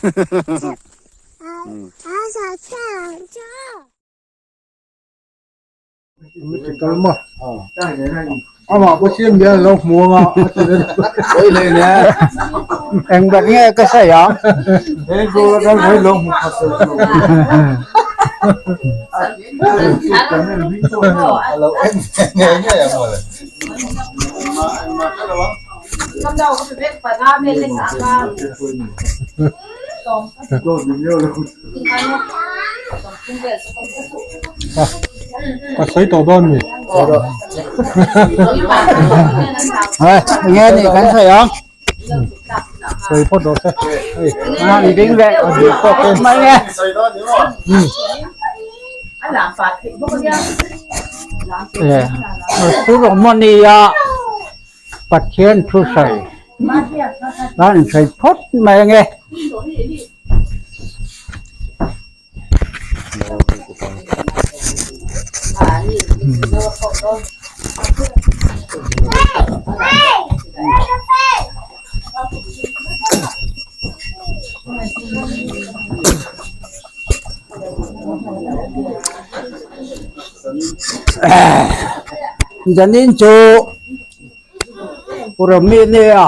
Eng ber nge ka sawi ang? Ka sawi tawh dawn mi. Hei, enge ni kan sawi ang? Sawi phawt rawh se. Hei. A ni ding leh. A ding tawk em. Mai nge. Suromania Pathian thu sawi kan sawi phawt mai ange. Zanin chu Purami nia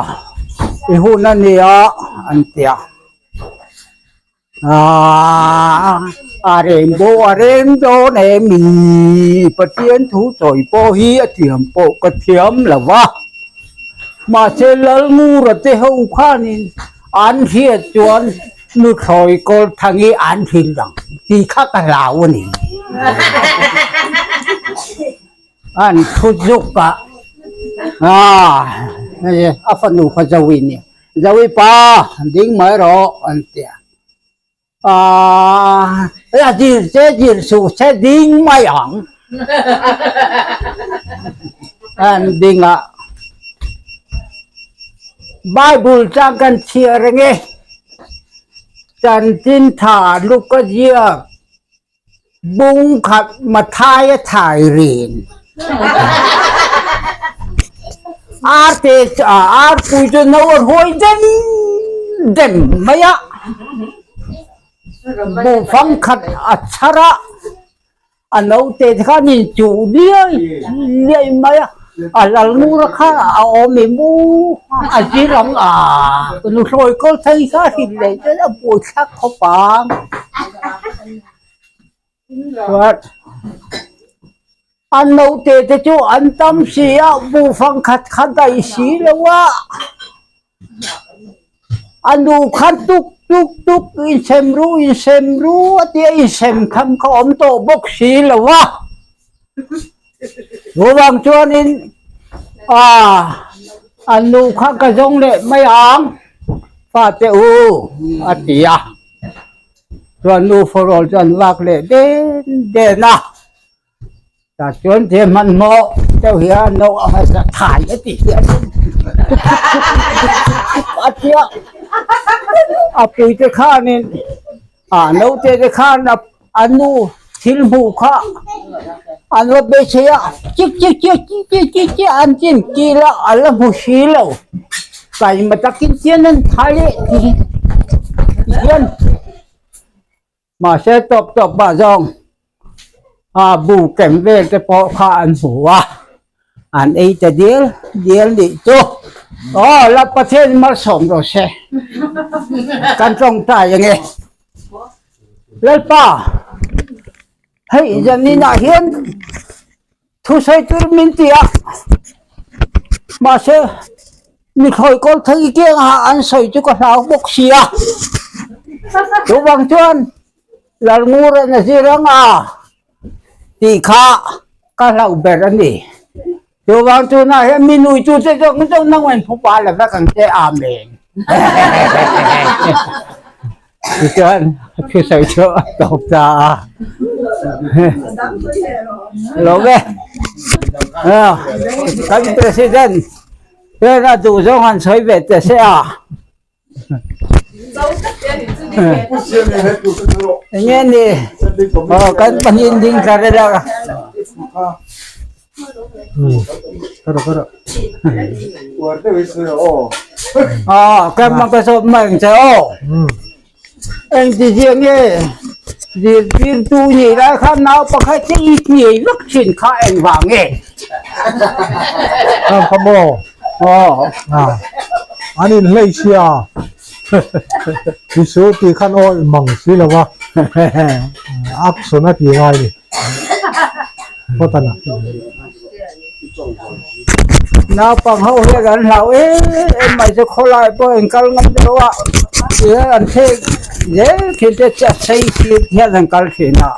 i hun a nia an ti a. Aaa a rainbow a rem dawn em i Pathian thu sawi pawh hi a thiam pawh ka thiam lo va mahse Lalngura te ho khanin an hriat chuan nuthlawi kawl thang hi an hrilh ang tih kha ka hlau a ni. An thu zuk a aaa hei a fanu kha Zoe nia. Zoe pa ding mai rawh an ti a aaa a zir che zir suh se ding mai ang an ding a Bible chang kan chhiar reng e chanchin tha luka ziak Bung khat Mathai a thai rin. Arte arpui chu no a hruai dem dem mai a. Buhfang khat a chhar a, a note te khan in chuh liai liai mai a. A lal ngur a kha a awm i mu a zir ang a, nuthlawi kawl thei kha hrilh leh chuan a buaithlak khawp ang. Chuan a naute te chu an tam si a, buhfang khat kha daih si lo a, a nu khan tuk tuk tuk insem ru insem ru a tia insem tham kha awm tawh bawk si lo a. Chuvang chuanin a nu kha ka zawng leh mai ang fate u a ti a. Chuan nu fawrawl chu an vak leh den den a. Tah chuan che hmanhmawh deuh hian no a hmasa thai a ti hian a tia a puite khanin a naute te khan a nu thil hmuh kha an va beisei a chik chik chik chik chik chik chik an chin kil a a la hmu si lo taima takin chian an thai leh tihian. Mahse tawp tawp pah zawng a bu kem vel te pawh kha an hmu a, an ei ta dial dial nih chu. Aw la Pathian malsawm rawh se kan tawngtai ange. Lalpa hei zaninah hian Thusawi tur min ti a, mahse mithlawi kawl thei kiangah an sawi chu ka hlau bawk si a. Chuvang chuan Lalngura na zir ang a tih kha ka hlauh ber a ni. Chuvang tunah hian mi nui tu te zawng zawng nangmah in phupa la vek ang che, Amen. Tichuan thusawi chu a tawp ta a. Lo ve. Kan president hian a duh zawng han sawi ve ta se a. Enge ni kan pahnih ding tla rel a. Kan mang ka sawp mai ang che aw. Engtizia nge zirtirtu nih lai khan nau pakhat che i hniai vak thin kha engvang nge? Ang kha maw? Aw. Ah, an inhlei sia. Tisu tih khan awi mang si lo va. Action a ti ngai ni. Phawt a. Naupang ho hian an hlau em em mai chu khawlai pawh in kal ngam deuh a tihian an thlek zel thin te chu a sei sir hian an kal thin a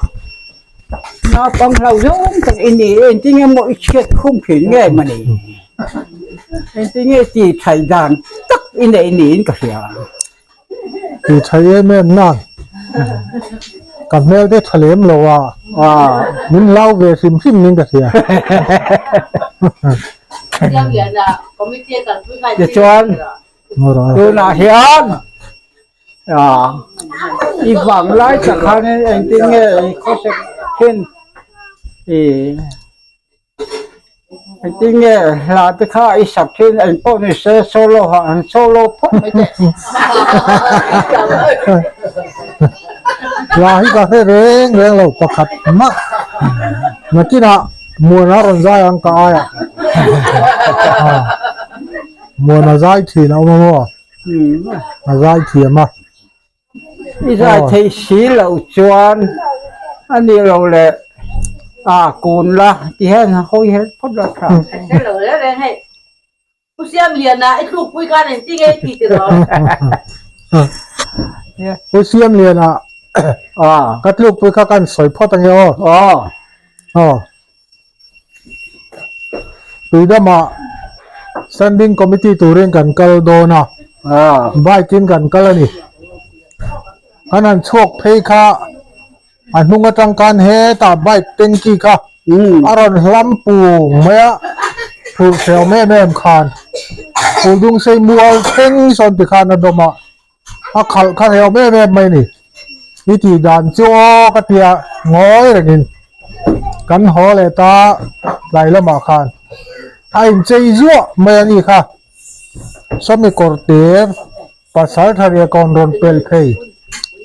naupang hlau zawng tak i ni engtin nge maw i chhiat khum thin nge mawni engtin nge tih thaih dan tak i neih niin ka hria. Tih thaih em em nan ka hmel te tha lem lo a, min hlau ve hrim hrim ning ka hria. Tichuan tunah hian i vang lai tak khanin engtin nge i khawsek thin i. Engtin nge hla te kha i sak thin eng pawh ni se solo ha an solo phawt mai teh. Hla hi ka hre reng reng lo pakhat mah nakinah Muana rawn zai ang ka aiah Muana zai thin a awm a maw a zai thiam a. I zai theih si loh chuan a nih loh leh a kun la ti hian hawi her phawt la tha. Pu Siamliana ka tlukpui kha kan sawi phawt ange aw. Aw. Tuidamah Standing Committee turin kan kal dawn a, bike in kan kal a ni. Kan han chhuak phei kha a hnung atang khan hetah bike tanky kha a rawn hlam pung mai a, phurh hreh awm em em khan Phuldungsei mual thleng sawn tikhan a dawm a. A khalh kha hreh awm em em mai a ni. I tih dan chu aw ka tia ngawi rengin kan haw leh ta tlai lamah khan a inchei zuah mai a ni kha. Sawmi kawr te pasal tha riah kawn rawn pel phei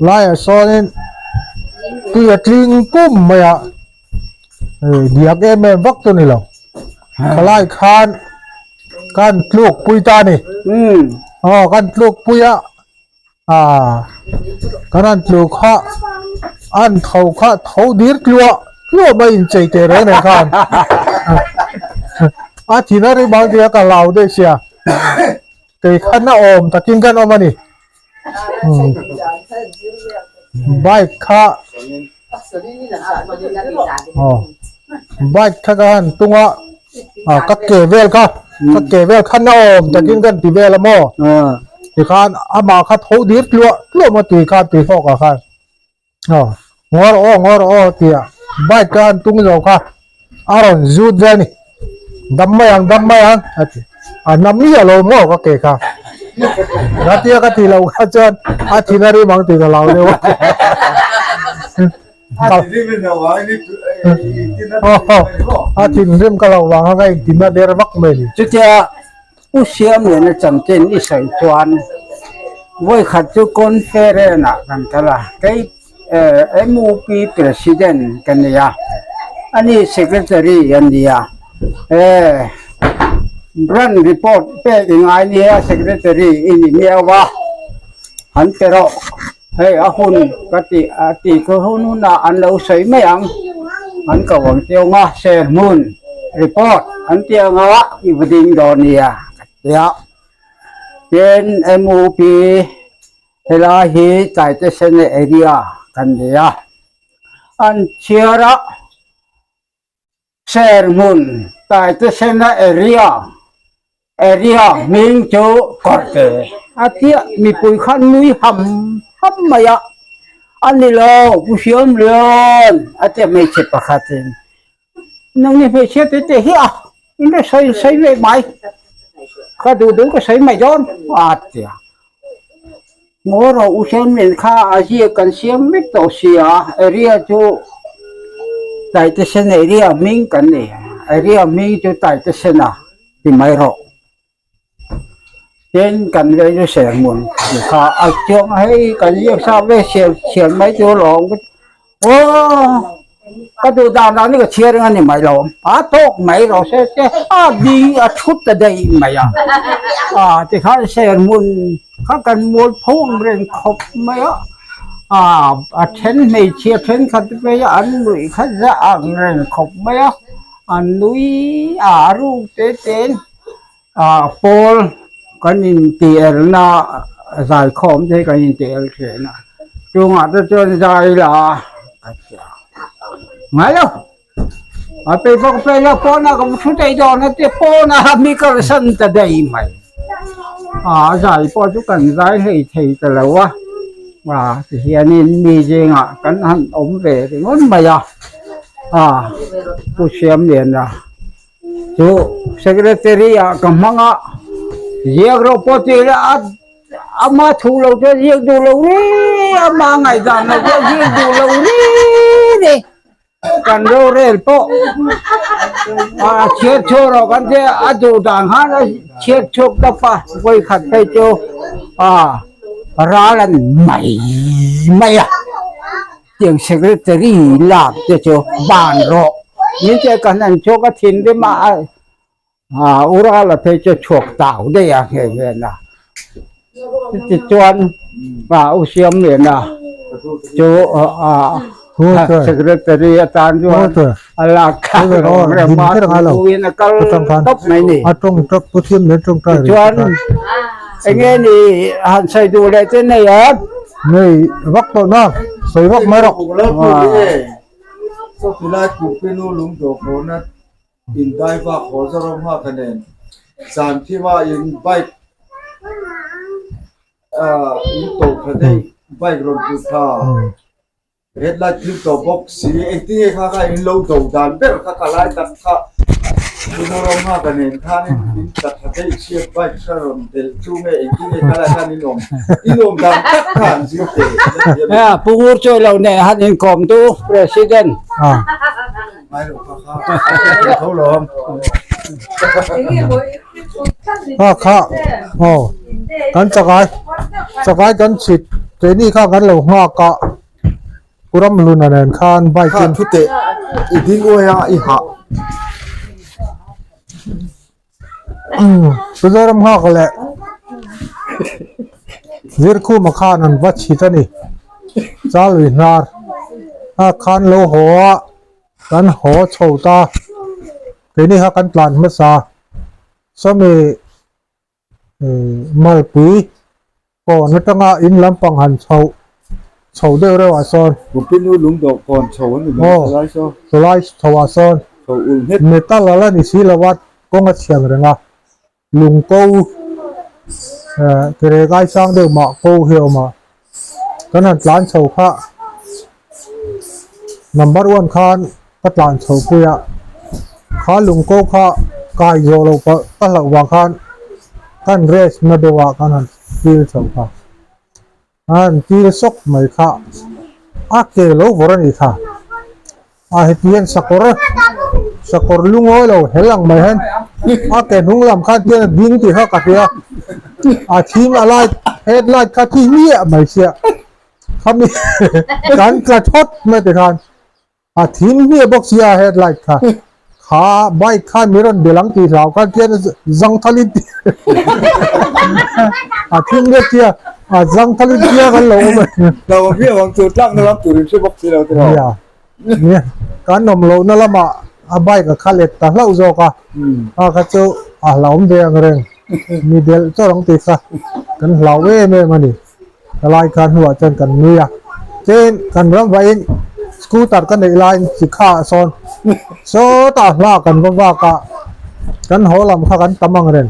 laiah sawnin tui a tling pum mai a, diak em em vak chu a ni lo. Khalai khan. Kan tluk pui ta a ni. Aw kan tluk pui a ah kan han tluk kha an tho kha tho dir tluah tluah mai inchei teh reng reng khan a thin a ri bang tih a ka hlau daih sia kei khan a awm takin kan awm a ni bike kha aw bike kha ka han tung a ah ka ke vel kha ka ke vel kha na awm takin kan ti vel a maw tikhan amah kha tho dir tluah tluah maw tui khan tui hlawk ah khan aw ngawr aw ngawr aw tia bike ka han tung zo kha a rawn zut vel a ni dam mai ang dam mai ang a ti a nam miah lo maw ka ke kha ngatia ka ti lo kha chuan a thin a rim ang tih ka lo deuh a a thinrim ka lo vang a ka intina der vak mai ni. Chutia U Siamliana chanchin i sawi chuan vawikhat chu conference ah kan kal a, kei MUP President ka ni a, ani Secretary a ni a, Branch report pek i ngai nia Secretary i ni miau a, han pe rawh hei a hun ka tih a tih chu hun hunah an lo sawi mai ang, an ko ang chiang a, serhmun report an tih anga i va ding dawn nia ka ti a, tin MUP. Helai hi Taitesene area kan ni a, an chhiar a Serhmun Taitesena area area hming chu Kawrte a tia mipui khan nui ham ham mai a, a ni lo Pu Siamlian a tia hmeichhe pakhatin Nangni hmeichhia te te hi a in la sawi sawi ve mai ka duh duh ka sawi mai dawn a ti a ngaw rawh u hian min kha a ziak kan siam vek tawh si a area chu Taitesen area hming kan ni area hming chu Taitesena ti mai rawh. Tin kan vei chu serhmun kha a chuang a hei kan ziak sa ve chhiar chhiar mai chu lawm aw ka duh dan dan hi ka chhiar eng a ni mai lo a tawk mai rawh se te a ding a thut ta daih mai a a tikhan serhmun kha kan mual pho ang reng khawp mai a a a then hmeichhia thenkhat te phei an nuih kha zah ang reng khawp mai a an nui a ruk te te in. Ah pawl kan intih elna zaikhawm te hi kan intih el thin a chungah te chuan zai la ka ti a ngai lo a pe bawk pe lo pawnah ka thu daih dawn a tia pawnah mi kalsan ta daih mai ah zai pawh chu kan zai hlei thei ta lo a ah tihianin mi zingah kan han awm ve ringawt mai a ah Pu Siamliana. Chu secretary ah ka hmang a, ziak rawh pawh tih ila a ama thu lo chuan ziak duh lo ri ama ngaihdan lo chuan ziak duh lo ri ni kan rorel pawh a chhiat chhuak rawh kan tia a duh dan khan a chhiat chhuak tawp a vawikhat phei chu a ral an mai mai a. Tiang secretary lak te chu ban rawh ni te kan han chhuak a thinrim a a Ural a phei chu chhuak tau daih a nghe nghe na tichuan a u siam lian a chu a secretary atan chuan a lak kha rem a thuin a kal tawp mai ni tichuan enge ni han sawi duh leh te nei a. Nei vak tawh na sawi vak mai rawh. Chawpilai Kumpinu lungdawh khawhna in dai vak haw Zoram nghak nen zan thima in bike in to tha daih bike rawn put tha Headlight thil tawh bawk si engtin nge kha kha in lo do dan ber kha ka lai tak kha Mizoram nghak a nen khan in in tla tha daih chhiat bike kha rawn delh chu nge engtin nge kha lai khan in awm in awm dan tak kha an zir teh A Pu Ngur chuai lo neh han inkawm du President. Ngai lo kha kha tho lawm. Kha kha aw kan chakai chakai kan chhit keini kha kan lo nghak a Puram hluna nen khan bike in Kha thu teh i ding uai a i hah. Umm Mizoram nghak leh Zirkhuma khan an va chhit a ni Chalui hnar a khan lo haw a kan haw chho ta keini kha kan tlan hmasa sawmi Malpui kawn atanga in lampang han chho chho deuh reuh ah sawn Kumpinu lungdawh kawn chho a ni mai chulai saw chulai chho ah sawn chho ulh nghet metal ala ni si lo a kawng a chhiang reng a lung ko ke rek ai sang deuh mah ko hi a awm a kan han tlan chho kha number one khan ka tlan chho pui a kha lung ko kha kai zawh loh pawh ka hlauh vang khan kan rest na deuh ah kan han feel chho kha. An til sawk mai kha a ke lo vawr a nih kha a heti hian sakawr sakawr lungawi lo hel ang mai hian a ke hnung lam khan tian a ding tih kha ka hria a thim a light head light kha thi hmiah mai sia khami kan tla thawt mai tikhan. A thim hmiah bawk sia a headlight kha. Kha bike khan mi rawn bel ang tih hlau khan khian zang thalin ti a thim deuh sia a zang thalin tia kan lo awm a. Lo awm hmiah vang chu tlakna lam tur in hre bawk si lo tiraw. Nia nia kan awm lohna lamah a bike a kha let ta hlauh zawk a. A kha chu a hlauhawm ve ang reng mi delh chawrh ang tih kha kan hlau em em a ni. Helai kha hnuah chuan kan nui a, tin kan ram vahin scooter ka neih laiin chikha ah sawn sawtah hla kan va vak a, kan haw lam kha kan tam ang reng,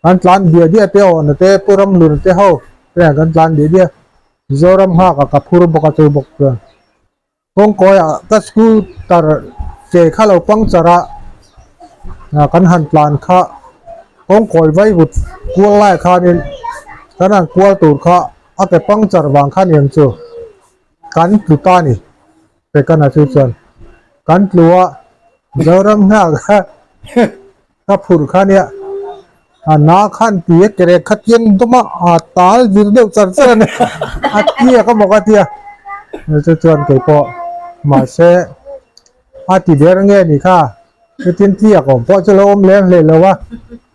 kan tlan diah diah te aw na te Pu Ramhlun te ho te hian kan tlan diah diah, Mizoram nghak ah ka phur bawk a chu bawk chuan kawngkawi ah ka scooter ke kha lo puncture a, kan han tlan kha kawngkawi vaivut kual lai khanin kan han kual tur kha a ke puncture vang kha aniang chu kan tlu ta a ni Pekana chu chuan kan tlu a Zoram nghak kha ka phurh kha nia. A na khan ti a ke rek kha tiang dawm a, a tal vir deuh char char a ni. A tliak a maw ka tia. Chu chuan kei pawh mahse a ti ber nge ni kha chutin tliak awm pawh chu lo awm lem hlei lo a.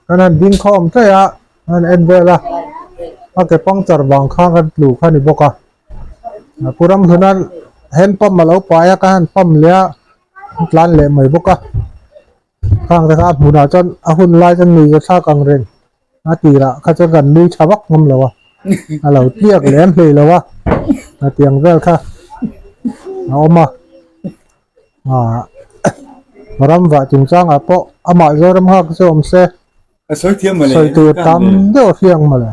Kan han ding khawm tlaih a, kan han en vel a, a ke puncture vang khan kan tlu kha ni bawk a. Pu Ramhluna hand pump a lo pai a, ka han pump leh a, an tlan leh mai bawk a. Khang te kha a hmunah chuan a hun lai chuan nui ka thlak ang reng a tirah kha chuan kan nui tha vak ngam lo a, a lo tliak lem hlei lo a, a tiang vel kha a awm a. Aaa ramvah chungchangah pawh amah Zoram nghak chu awm se. A sawi thiam mawle. Sawi tur tam deuh a hriang mawle.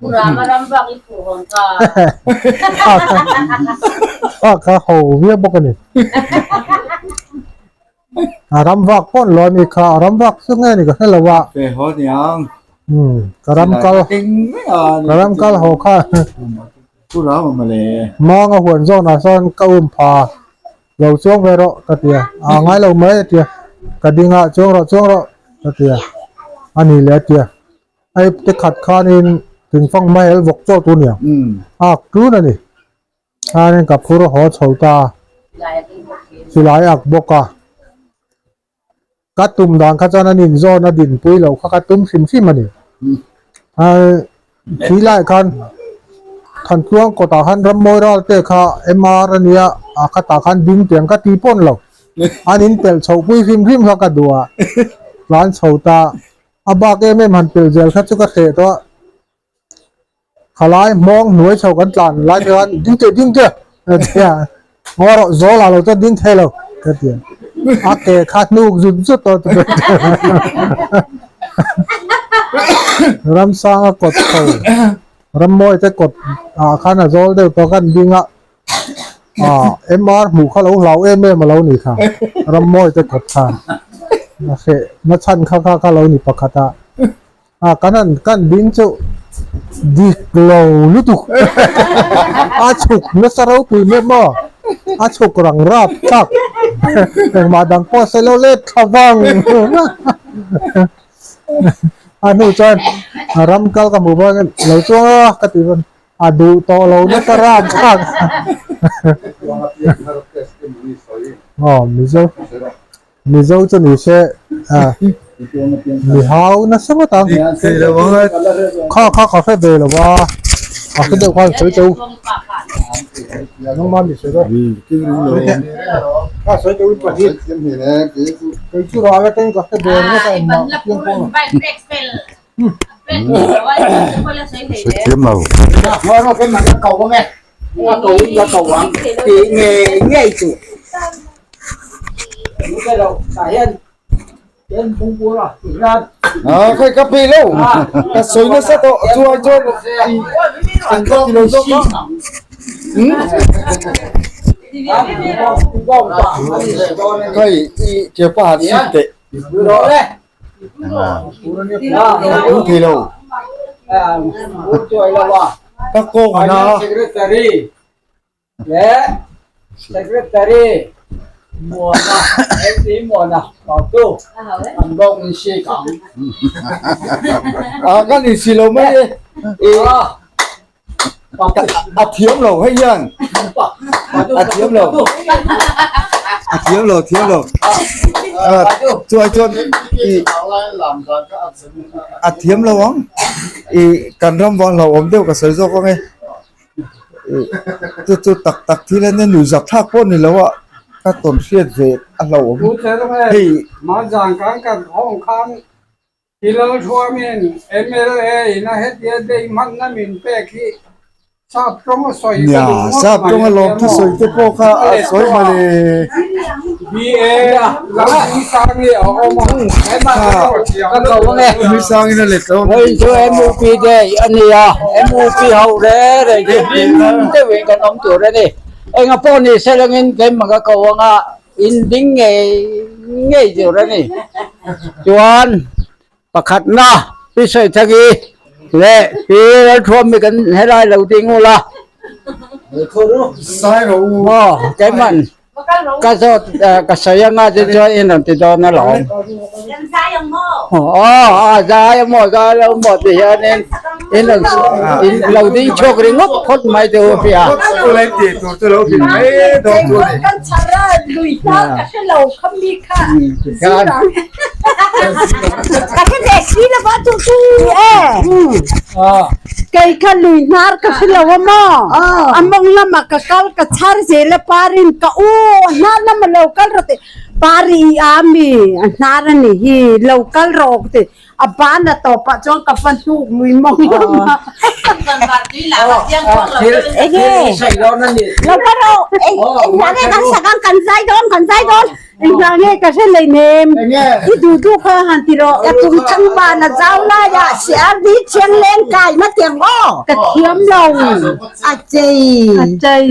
Pu Rama ram vak i phuh hawn ka. A kha ho viau bawk a ni. A ram vak pawn lo a ni kha, a ram vak chu nge ni ka hre lo a. Fe haw niang. Um, ka ram kal. Ka ram kal haw kha. Pu Rama mawle. Manga huan zawnah sawn ka um pha. Lo chuang ve rawh ka ti a, aa ngai lo mai a ti a, ka ding a chuang rawh chuang rawh ka ti a, a ni leh a ti a, a ip te khat khanin thingfang mai hel vawk chaw tur nia, a ak tun a ni, khanin ka phur haw chho ta a, silai ak bawk a, ka tum dan kha chuan an inzawn a dinpui loh kha ka tum hrim hrim a ni. Khi lai khan Thantluang kawtah khan Rammawi ral te kha MR a nia a khatah khan ding tiang ka ti pawn lo. An in pelh chhoh pui hrim hrim kha ka duh a, tlan chho ta a bak em em han pelh zel kha chu ka hreh tawh a. Khalai hmawng hnuai chho kan tlan lai te khan ding teh ding teh a ti a, ngaw rawh zawl ah lo chuan ding thei lo ka ti a, a ke kha hnuk zut zut tawh ti Ramsanga kawt chho Rammawi te kawt ah khan a zawl deuh tawh kan ding a, ah MR hmuh kha lo hlau em em a lo ni kha Rammawi te kawt kha a hreh na chhan kha kha kha lo ni pakhat a. A kan han kan ding chu dik lo lutuk a chhuk nasa ropui mai maw a chhuk rang rap tak engmah dang pawh sawi lo let thla vang a hnu chuan a ram kal ka hmuh pawh lo chuang a ka tih pawn a duh tawh lo nasa rap tak aw mizo. Mizo chu ni se mi hau nasa ngawt ang. Kha kha ka hre ve lo a, a hre deuh khan sawi teu. Nangmah mi sawi dawn. Kha sawi teu in pahnih. Kei chu ral atangin ka hre ve ngawt a engmah ka piang pawh lo. Sawi thiam lo. Ka ko ka ko ang ti nge ngei chu À, khai ka pe lo ka sawi nasa tawh chuai chuan an ka ti lo zawk a khai i ke pa han sit teh Pu thei lo ka kawng a na Secretary leh Secretary Muana LT Muana Pautu an bawk in si kang. A kan in si lo mai e. A thiam lo hei hian a thiam lo a thiam lo thiam lo chuai chuan i a thiam lo ang i kan ram vang hlauhawm awm deuh ka sawi zawk ang e chu chu tak tak thil a nia nuih zak thlak pawh ni lo a ka tawn hriat ve a hlauhawm hei. I Lalthuamin mla in a hetia dei hmanna min pek hi sap tawng a sawi ka duh ngawt Sap tawng a lawm thusawi te pawh kha a sawi mawle. BA Lalhmingsangi a awm a. Ka ko ang e. Hmingsangi na let lo. Hei chu MUP day a ni a, MUP ho reng reng hi hlim deuhin kan awm tur a ni. Enga pawh ni selangin keimah ka ko anga In ding ngei ngei tur a ni. Chuan pakhatna Pi Sawithagi leh Pi Lalthuami kan helai lo ding ula. Aw keimah. Ka zawt ka sawi anga chu chuan in rawn ti dawn alawm. Aw a zai amaw zai lo maw ti hianin in rawn in lo ding chhuak ringawt phawt mai te u hria. Kei kha lui hnar ka hre lo a maw? A mawng lamah ka kal ka chhar zel a parin ka u a hnar lama lo kal rawh tih pari i a mi a hnar a nih hi lo kal rawh ka ti a ban a tawpah chuan ka va hnuk lui mawng lamah. Enge lo kal rawh engah nge kan sak ang kan zai dawn kan zai dawn. Engah nge ka hre lei nem? I duh duh kha han ti rawh. Ka tum thang van a zau lai ah CRD thiang leng kai na tiang aw. Ka thiam lo. A chei. A chei.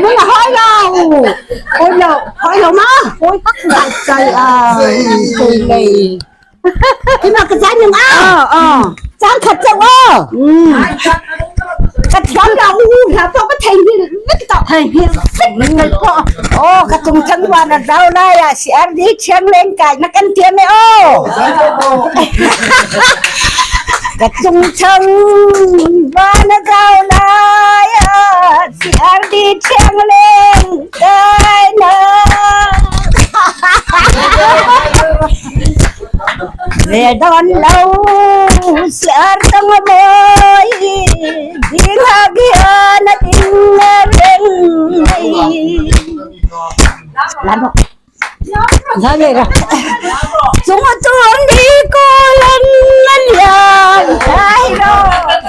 Mun a hawi lo. Hawi lo. Hawi lo ma. Hawi hak lo. A chei a. Chei lei. Kima ka zai ning a. Chang khat chauh aw. Ka thiam lo u hla pawh ka thei hil vek tawh. Thei hil vek mai pawh. Aw ka chung chang van a zau lai ah CRD thiang leng kai na kan tiam e aw. Ka chung chang van a zau lai ah CRD thiang leng kai na. Ve dawn lo siar tawng a mawi ding hak hian a ding reng mai. Chung a chuan ni kawl an a lian ai ro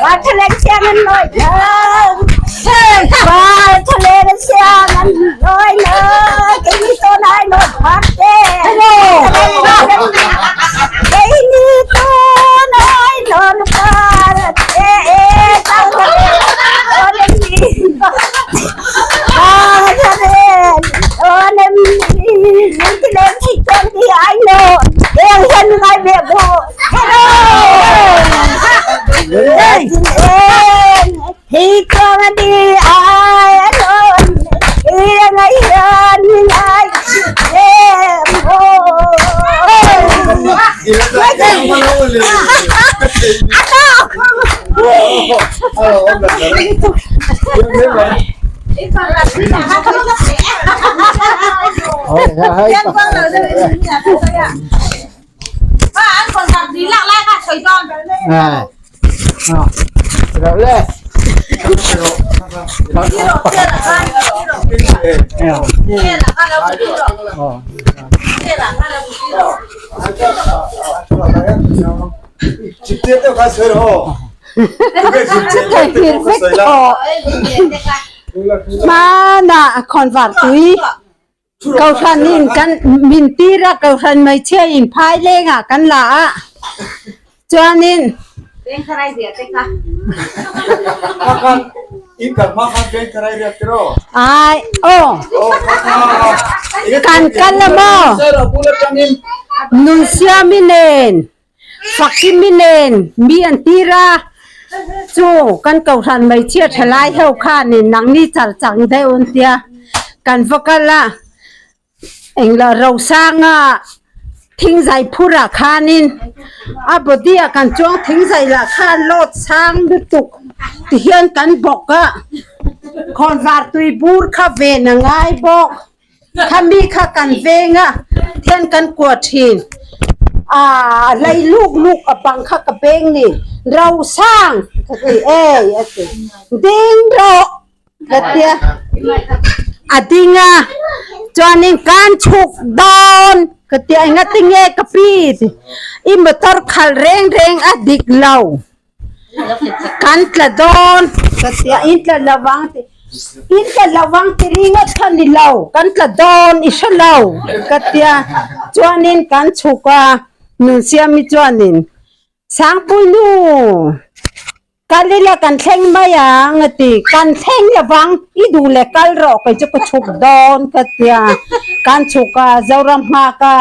van thaleng siang an lawi thang van thaleng siang an lawi na kei ni tawn ai nawn phak te kei ni tawn ai nawn phak te tang tawn em ni tang tawn em ni lung ti leng thei chuan ti ai nawn eng hian ngai ve bawh hello Hi chuang a ni ai a nawn i a ngai hian i ngai em aw. A tawk! Hmanah khawnvar tui Kohhran in kan min tir a, Kohhran hmeichhia in phai leng ah kan la a, chuanin Ai aw kan kal a maw Nunsiami nen Fakimi nen mi an tir a, chu kan Kohhran hmeichhia thalai ho khanin nangni char chang deuh an tia, kan va kal a, englo Rosanga thingzai phurah khanin a body ah kan chuang thingzai lah khan load sang lutuk tihian kan bawk a, khawnvar tui bur kha ven a ngai bawk. Khami kha kan veng a, thian kan kuah thin. Aaa hlei luk luk a bang kha ka beng ni, Rosang ka ti ei a ti, ding rawh ka ti a, a ding a, chuanin kan chhuk dawn ka ti a, engatinge ka pi ti, i motor khalh reng reng a dik lo. Kan tla dawn ka ti a, in tla lo vang ti, in tla lo vang ti ringawt kha ni lo, kan tla dawn i hre lo ka ti a, chuanin kan chhuk a, Nunsiami chuanin Sangpui nu kal ila kan thleng mai ang a ti, kan thleng lo vang i duh leh kal rawh kei chu ka chhuk dawn ka ti a, kan chhuk a Zoram nghak a.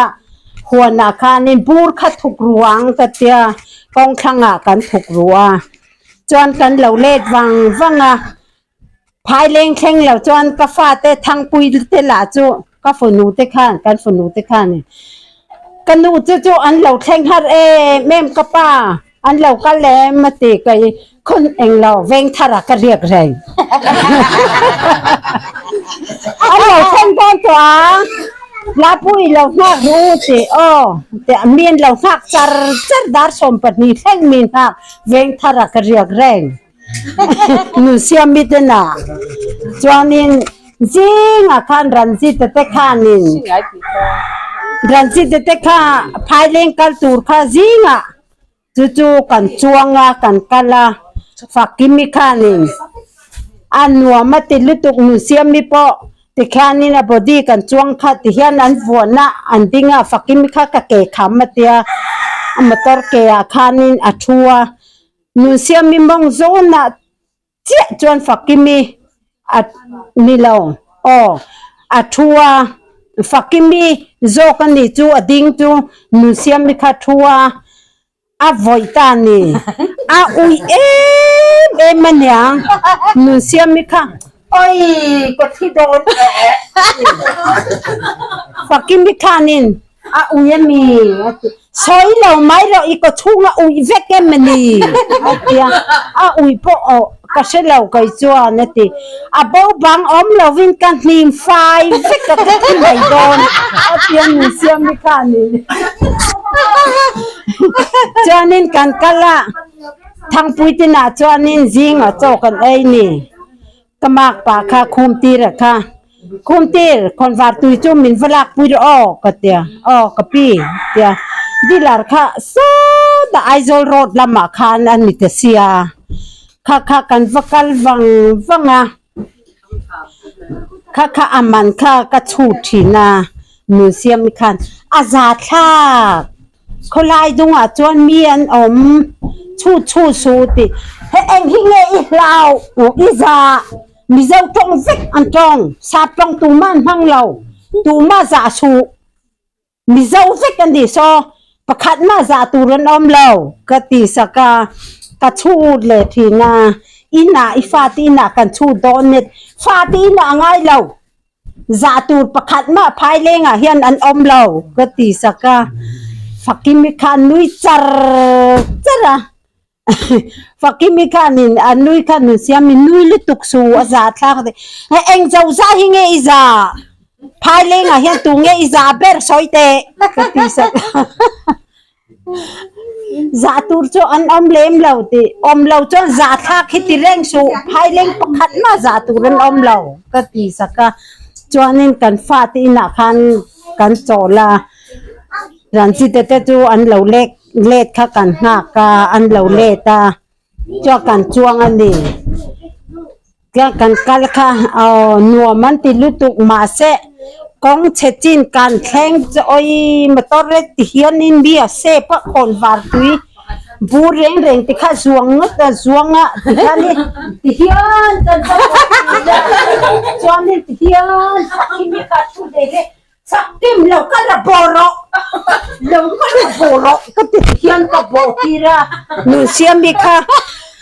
Huanah khanin bur kha thuk ru ang ka tia, kawng thlangah kan thuk ru a, chuan kan lo let vang vang a. Phaileng thleng lo chuan ka fate Thangpui te lah chu ka fanu te khan kan fanu te khanin ka nu chu chu an lo thleng har em em ka pa an lo kal em a ti ka i khawn eng lo veng thar ah ka riak reng an lo thleng dawn tawh ang Lapui lo nghak ru ti aw tiah mi an lo nghak char char dar 12 thleng mi nghak veng thar ah ka riak reng. Nunsiami te na chuanin zingah khan Ranjit-a te khanin Ranjit-a te kha phaileng kal tur kha zingah chu chu kan chuang a kan kal a Fakimi khanin a nuam a ti lutuk Nunsiami pawh tikhianin a body kan chuang kha tihian an vuahna an ding a Fakimi kha ka ke kham a tia a motor ke ah khanin a thu a. Nunsiami mawng zawnah chiah chuan Fakimi a ni lo. Aw, a thu a, Fakimi zawk a nih chu a ding chu Nunsiami kha thu a, a vawih ta a ni. A ui em em a niang Nunsiami kha, Awii, ka thi dawn eh. Fakimi khanin A ui a mi? A ti. Sawi lo mai rawh i kaw chhung a ui vek em a ni? A ti a. A ui pawh aw ka hre lo kei chuan a ti. A bo bang awm lovin ka hnim fai vek a ka thi mai dawn a ti a min siam hi kha a ni. Chuanin kan kal a, Thangpui tinah chuanin zingah chaw kan ei ni. Ka mak pa kha khum tir a kha, Khum tir, khawnvar tui chu min va lak pui rawh aw ka tia, aw ka pi tia dealer kha sawtah Aizawl road lamah khan a ni ta sia, kha kha kan va kal vang vang a, kha kha a man kha ka chhut thin a, Nunsiami khan a za thlak. Khawlai dungah chuan mi an awm chhut chhut suh tih he eng hi nge i hlau i za Mizo tawng vek an tawng sap tawng tumah an hmang lo tumah zah suh Mizo vek an ni saw pakhat mah zah tur an awm lo ka ti sak a ka chhut leh thin a inah i fate inah kan chhut dawn net fate inah a ngai lo. Zah tur pakhat mah phai lengah hian an awm lo ka ti sak a, Fakimi kha a nui char char a, Fakimi khanin a nui kha nun siam in nui lutuk su a zah thlak a ti, he eng zo zah hi nge i zah? Phai lengah hian tu nge i zah ber sawi teh ka ti sak a. Zah tur chu an awm lem lo tih awm lo chuan zah thlak hi ti reng suh phaileng pakhat mah zah tur an awm lo ka ti sak a chuanin kan fate inah khan kan chawl a Ranjit-a te chu an lo lek let kha kan nghak a an lo let a chuan kan chuang a ni Tia kan kal kha aw nuam an ti lutuk mahse kawng chhe chin kan thleng chu awi motor re ti hianin mi a sep a khawn var tui bur reng reng te kha zuang ngawt a zuang a ti hianin ti hian kan chuanin ti hian mi kha thu hle hle chak kim lo ka la bawh rawh lo ka la bawh rawh ka ti hian ka bawh tir a nunsiami kha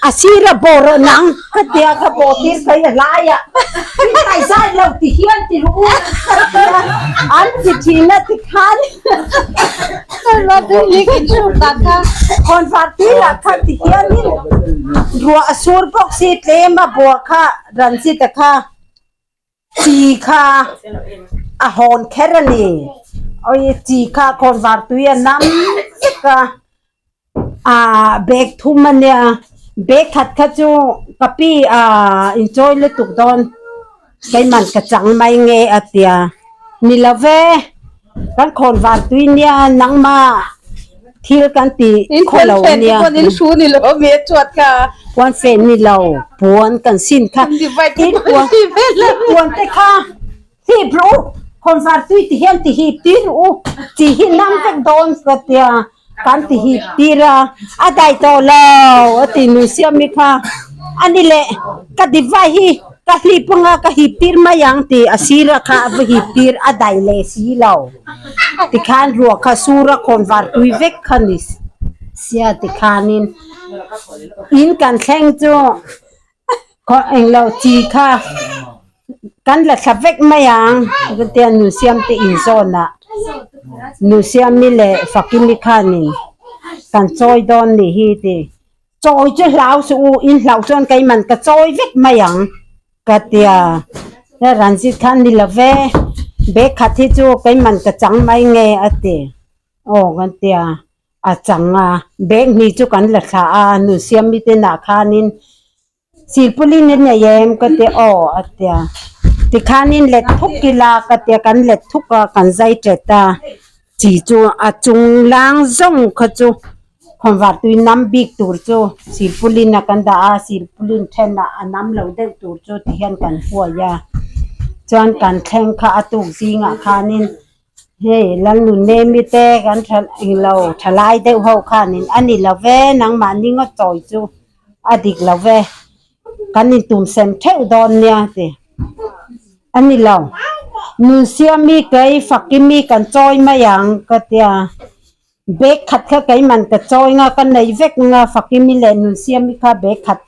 a sir a bawh rawh nang ka tia ka bawh tir phei a lai ah i kai zai lo ti hian ti ru u ka tia an ti thin a ti khan khawnvar tir ah khan ti hianin ruah a sur bawk si tlem a buah kha Ranjit-a kha Chi kha a hawn kher a ni. Awi chi kha khawn var tui a nam vek a, ah bag thum a nia, bag khat kha chu ka pi ah inchawi lutuk dawn keiman ka chang mai nge a tia. Ni lo ve, kan khawn var tui nia nangmah thil kan ti khaw lo a nia. Puan fen ni lo, puan kan sin kha tin puan puan te kha hip rawh u, khawnvar tui ti hian ti hip tir rawh u, chi hi nam vek dawn ka tia kan ti hip tir a, a dai tawh lo a ti nui siam mi kha a ni leh ka divai hi ka hlip anga ka hip tir mai ang tih a sir a kha a va hip tir a dai leh si lo tikhan ruah kha sur a khawnvar tui vek kha ni sia tikhanin. In kan thleng chu. Khaw englo chi kha kan la thla vek mai ang ka tia Nunsiam te inzawn ah Nunsiami leh Fakimi khanin kan chawi dawn nih hi ti chawi chu hlau suh u in hlauh chuan keiman ka chawi vek mai ang ka tia Ranjit khan ni lo ve bag khat hi chu keiman ka chang mai nge a ti aw kan tia. A chang a, bag hnih chu kan la thla a, Nunsiami te nah khanin silpawlin a nei em ka ti aw a tia, tikhanin let thuk ila ka tia kan let thuk a kan zai tet a, chi chu a chung lang zawng kha chu khawnvar tui nam bik tur chu silpawlin a kan dah a, silpawlin thenah a nam lo deuh tur chu tihian kan huai a, chuan kan thleng kha a tuk zingah khanin. Hei Lalnunemi te kan tha englo thalai deuh ho khanin a ni lo ve nangmahni ngawt chawi chu a dik lo ve kan intum sem theuh dawn nia ti a ni lo Nunsiami kei Fakimi kan chawi mai ang ka tia bag khat kha keiman ka chawi nga ka nei vek nga Fakimi leh Nunsiami kha bag khat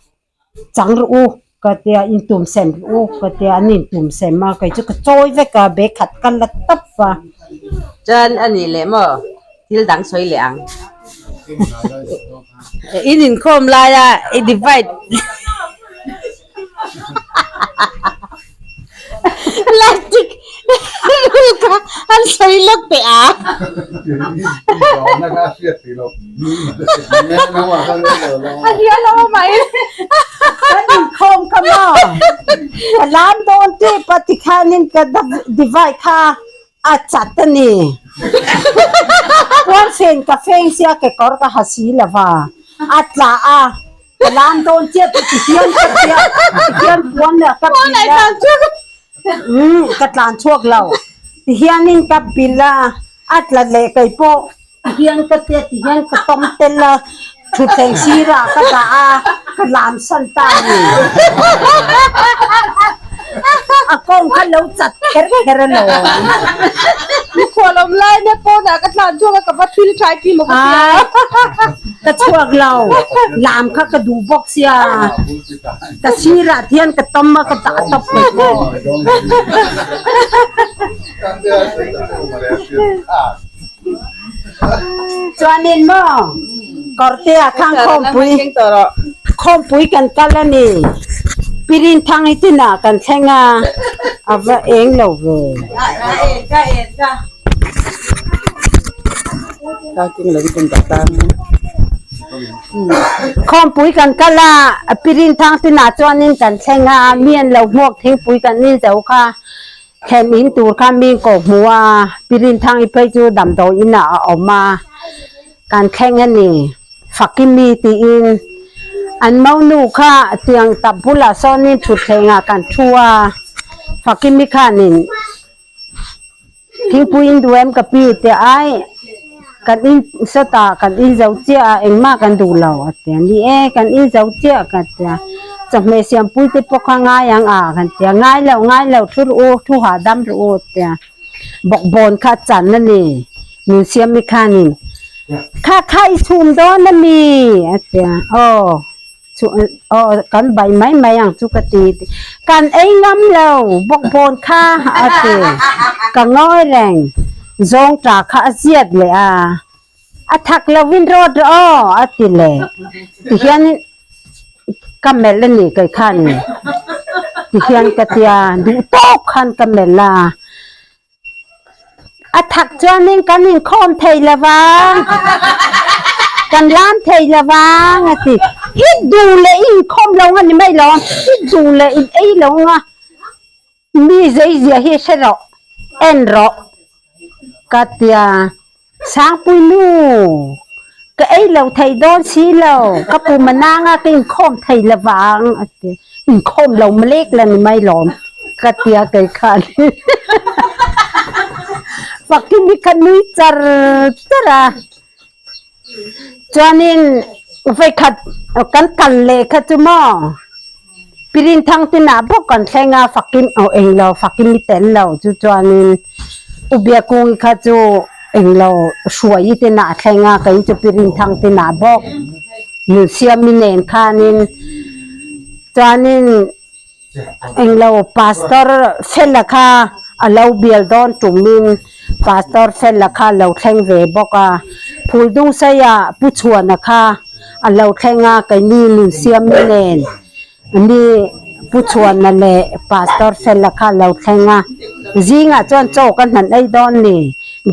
Chang rawh u ka tia intum sem rawh u ka tia an intum sem a kei chu ka chawi vek a bag khat ka la tawp a. Chuan a nih leh maw thil dang sawi leh ang. In inkhawm laia i divide Elastic rul kha an sawi lawk teh a. A hial a awm mai. Kan inkhawm kha maw ka lam dawn tep a tikhanin ka divide kha a chat a ni. Puan fen ka feng sia kekawr ka ha si lova a tla a. Ka lam dawn chiah chu ti hian ka tia ti hian puan leh ka bil a umm ka tlan chhuak lo ti hianin ka bil a a tla leh kei pawh ti hian ka tia ti hian ka tawng tel a thutthleng sirah ka dah a ka lam san ta a ni a kawng kha lo chat kher kher alawm. Mikhual awm lai nia pawnah ka tlan chhuak a ka va thil thlai pi maw ka tia. Ka chhuak lo, lam kha ka duh bawk sia, ka sirah hian ka tawm a ka dah tawp mai pawh. Chuanin maw Kawrtea khan khawmpui khawmpui kan kal a ni, Pirinthang hi tinah kan thleng a, a va eng lo ve. Khawmpui kan kal a, Pirinthang tinah chuanin kan thleng a, mi an lo hmuak thingpui kan in zo kha, thlen in tur kha mi in kawh hmu a, Pirinthang i phei chu damdawi inah a awm a, kan thleng a ni. Fakimi tiin an monu kha tiang tap bulah sawnin thutthlengah kan thu a, Fakimi khanin. Thingpui in duh em ka pi ti ai kan in sawtah kan in zo chiah a engmah kan duh lo a ti a ni e kan in zo chiah ka ti a chawhmeh siampui te pawh kha ngai ang a kan ti a ngai lo ngai lo thu rawh u thu hahdam rawh u a ti a bawkbawn kha a chan a ni Nunsiami khanin kha kha i chhum dawn a mi a ti a aw. Chu aw kan bai mai mai ang chu ka ti kan ei ngam lo bawkbawn kha a ti ka ngawi reng zawng ta kha a ziat leh a a thak lovin rawt rawh aw a ti leh tihian ka melh a ni kei khan tihian ka tia duh tawk khan ka melh a. A thak chuanin kan inkhawm thei lo vang, kan lam thei lo vang a ti. I duh leh i inkhawm lo nga ni mai lo, i duh leh in ei lo nga, mi zeizia hi hre rawh, en rawh ka tia. Sangpui nu, ka ei lo thei dawn si lo, ka pu Mananga ka inkhawm thei lo vang a ti. Inkhawm lo malek la ni mai lawm ka tia kei khan. Fakin hi ka nui char char a. Chuanin vawikhat kan kal leh kha chu maw Pirinthang tinah bawk kan thleng a, Fakin aw englo Fakin i tel lo chu chuanin U Biakungi kha chu englo Hruai i tinah a thleng a, kei chu Pirinthang tinah bawk Nunsiami nen khanin. Chuanin englo pastor fela kha a lo bial dawn tumin pastor fela kha a lo thleng ve bawk a. Phuldungsaia Pu Chhuana kha a lo thleng a keini Nunsiami nen ni Pu Chhuana leh pastor fela kha a lo thleng a. Zingah chuan chaw ka hnan ei dawn ni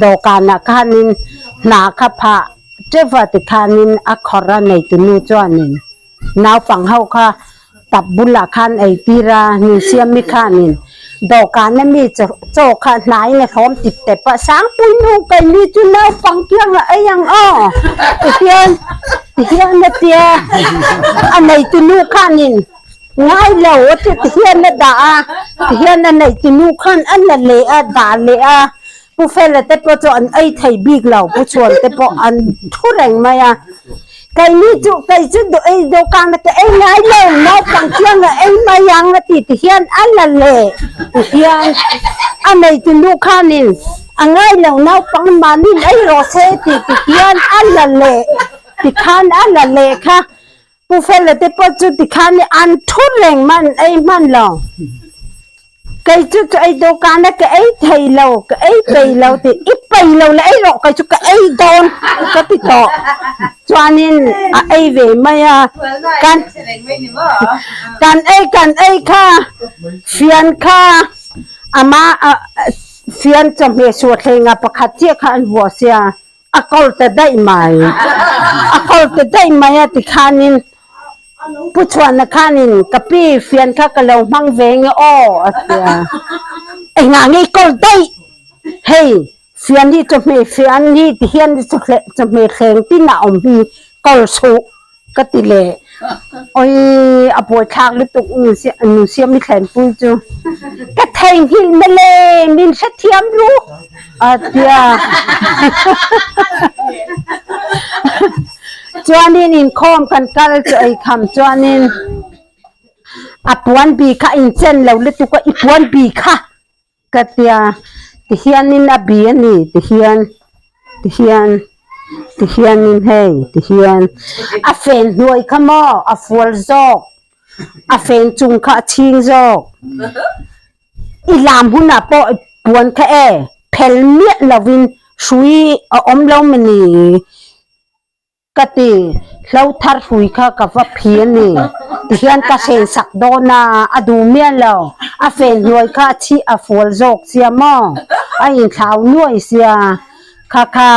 dawhkanah khanin hna kha phah teuh a tikhanin a khawrh a neitunu chuanin. Naupang ho kha tap bulah khan ei tir a, Nunsiami khanin dawhkan a mi chaw kha hnaiin a hlawm tip tep a, Sangpui nu keini chu naupang kianga ei ang aw tihian tihian a tia a neitu nu khanin ngai lo a ti tihian a dah a, tihian a neitu nu khan a la leh a dah leh a, Pu Fela te pawh chu an ei thei bik lo, Pu Chhuan te pawh an thu reng mai a. Keini chu kei chu duh ei dawhkan a ka ei ngai lo, naupang chiang a ei mai ang a ti ti hian a la leh ti hian a neitu nu khanin a ngai lo naupang mahniin ei rawh se ti ti hian a la leh ti khan a la leh kha Pu Fela te pawh chu ti khan an thu reng man ei hman lo. Kei chu chu ei dawhkan a ka ei thei lo, ka ei pei lo ti i pei lo la ei rawh kei chu ka ei dawn ka ti tawh. Chuanin a ei ve mai a, kan kan ei kan ei kha fian kha ama fian chawhmeh suathlenga pakhat chiah kha an vuah sia. A kawr ta daih mai. A kawr ta daih mai a tikhanin Pu Chhuana khanin ka pi fian kha ka lo hmang ve nge aw a ti a. Engah nge i kawr daih? Hei fian hi chawhmeh fian hi tihian chawhmeh thleng tin a awm hi kawr chhuh Ka ti leh, Awii, a buaithlak lutuk nu siam i thlenpui chu. Ka theihnghilh na le, min hrethiam ru a tia. Chuanin inkhawm kan kal chu eikham chuanin a puan bi kha inchen lo lutuk a, i puan bi kha Ka tia, tihianin a bi a ni, tihian, tihian, tihianin hei, tihian a fen hnuai kha maw a fual zawk, a fen chung kha a chhing zawk. I lam hunah pawh i puan kha e, phel miah lovin hrui a awm lo mawni. Ka ti, hlo thar hrui kha ka va phi a ni. Tihian ka hren sak dawn a, a duh miah lo. A fen hnuai kha a chhih a fual zawk sia maw? A inthlau nuai sia. Kha kha,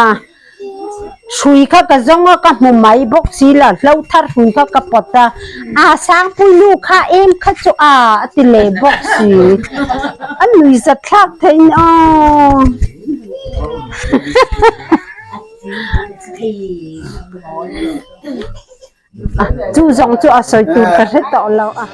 hrui kha ka zawng a, ka hmu mai bawk si lo. Hlo thar hrui kha ka pawt a, a Sangpui nu kha em kha chu a, a ti leh bawk si. A nui zat thlak thei ni aw. Chu zawng chu a sawi tur ka hre tawh lo a.